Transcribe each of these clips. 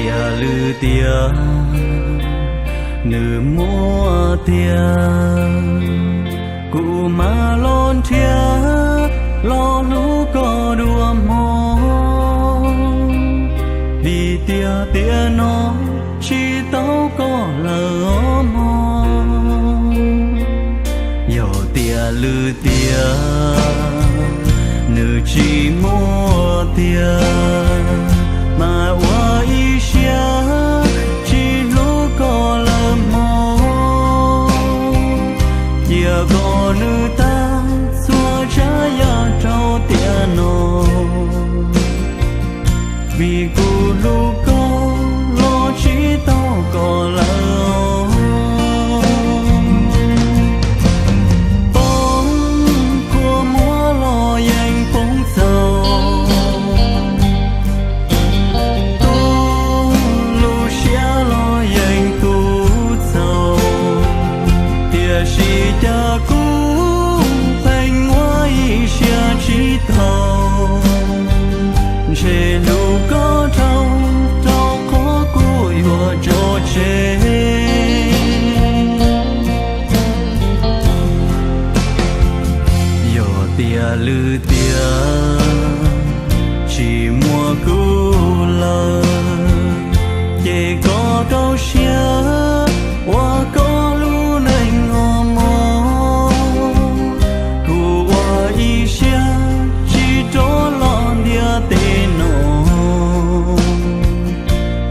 Tiam lwm tiam nws muaj tiag, kuv mam los nrhiav los hlub koj dua hmo, vim tiag tiam no tsis tau koj lawm os mog. Yog tiam lwm tiam nws tsis muaj tiag, mas ua ib siab tsis hlub koj lawm mog. Cia kom nws tag txhua tsav yam rau tiam no, vim kuv hlub koj los tsis tau koj lawm. Poob kua muag los yeej poob txaus, tu lub siab los yeej tu txaus, tiam sis cas kuv pheej ua ib siab tsis tau, ntshe hlub koj dhau rau qhov kuv yuav tso tseg. Yog tiam lwm tiam tsis muaj kuv lawm, ces koj rau siab ua koj lub neej os mog. Kuv ua ib siab tsis rov los ntiaj teb no,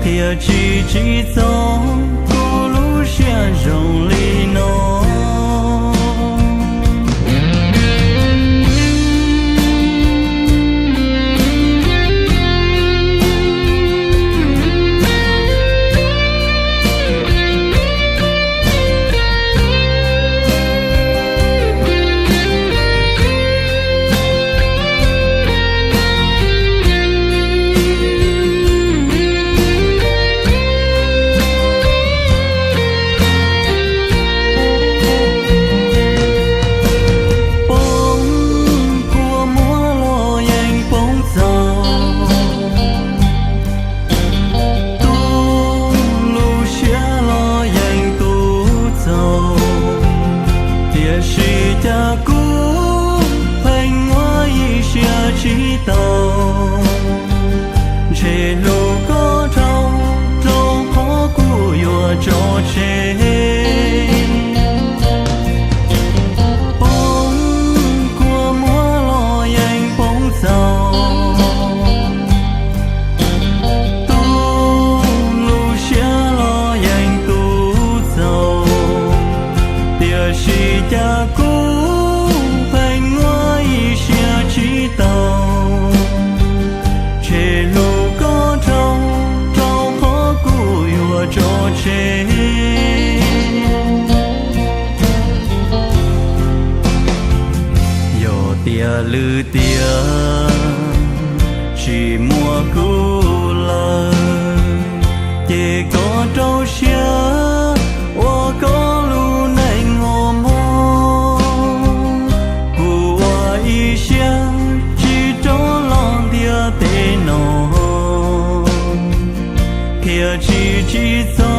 qhia tsis tsim txom kuv lub siab zoo li no. Poob kua muag los yeej poob txaus, tu lub siab los yeej tu txaus, tiam sis cas kuv pheej ua ib siab tsis tau, ntshe hlub koj dhau rau qhov kuv yuav tso tseg. Poob kua muag los yeej poob txaus, tu lub siab los yeej tu txaus, tiam sis cas kuv pheej ua ib siab tsis tau, ntshe hlub koj dhau rau qhov kuv yuav tso tseg. Yog tiam lwm tiam tsis muaj kuv lawm, ces koj rau siab ua koj lub neej os mog. Kuv ua ib siab tsis rov los ntiaj teb no, qhia tsis tsim txom